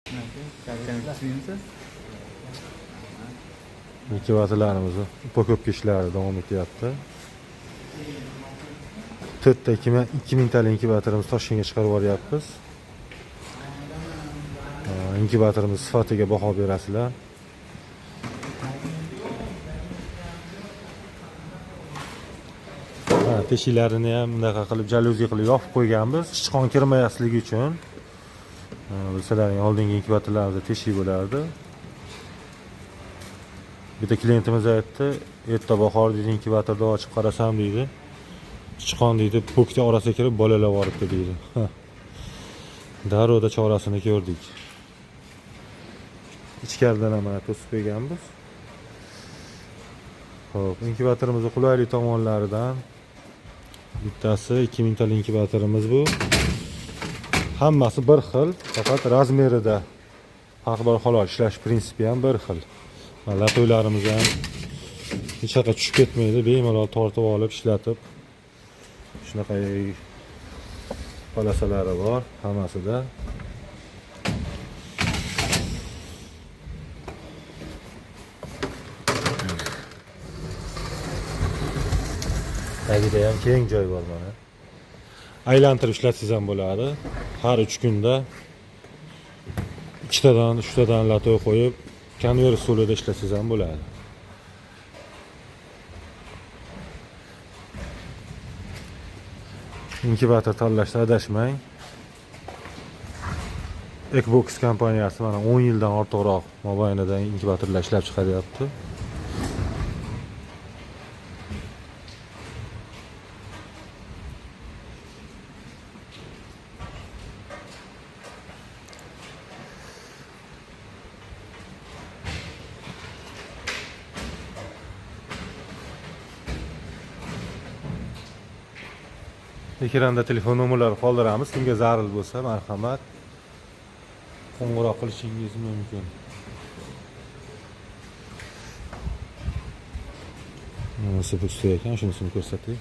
Tushunmaysiz? Inkubatorlarimizni упаковка ishlari davom etyapti. To'rtta 2000 tali inkubatorimiz Toshkentga chiqarib yuboryapmiz. Inkubatorimiz sifatiga baho berasizlar. Ha, teshiklarini ham bunaqa qilib jalyuzi qilib yopib qo'yganmiz, sichqon kirmasligi uchun. Ha, bilsalaring, oldingi inkubatorlarimizda teshik bo'lardi. Bitta klientimiz aytdi, erta bahor deydi, inkubatorni ochib qarasam deydi, sichqon deydi, po'kni orasiga kirib bolalab yuboribdi deydi. Darrovda chorasini ko'rdik. Ichkaridan ham mana to'sib qo'yganmiz. Xo'p, inkubatorimizni qulaylik tomonlaridan bittasi 2000 tali inkubatorimiz bu. Hammasi bir xil, faqat размер ida farq bor xolos, ishlash prinsipi ham bir xil. Mana лоток larimiz ham hech qayerga tushib ketmaydi, bemalol tortib olib ishlatib, shunaqa полоса lari bor hammasida. Tagida ham keng joy bor mana. Aylantirib ishlatsangiz ham bo'ladi. Har 3 kunda ikkitadan, uchtadan лоток qo'yib, konveyer usulida ishlatsangiz ham bo'ladi. Inkubator tanlashda adashmang. Ekbox kompaniyasi mana 10 yildan ortiqroq mobaynida inkubatorlar ishlab chiqaryapti. Ekranda telefon nomerlari qoldiramiz. Kimga zarur bo'lsa, marhamat, qo'ng'iroq qilishingiz mumkin. Bunisi пустой ekan, shunisini ko'rsatay.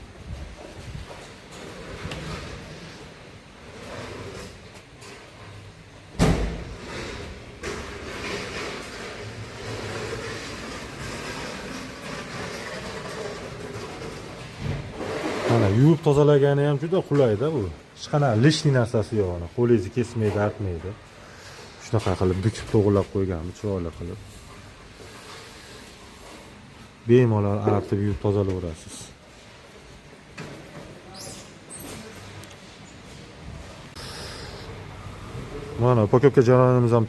Mana yuvib tozalagani ham juda qulayda bu. Hech qanaqa лишний narsasi yo'q, ana qo'lingizni kesmaydi, artmaydi. Shunaqa qilib bukib to'g'rilab qo'yganmiz, chiroyli qilib. Bemalol artib yuvib tozalayverasiz. Mana упаковка jarayonimiz ham.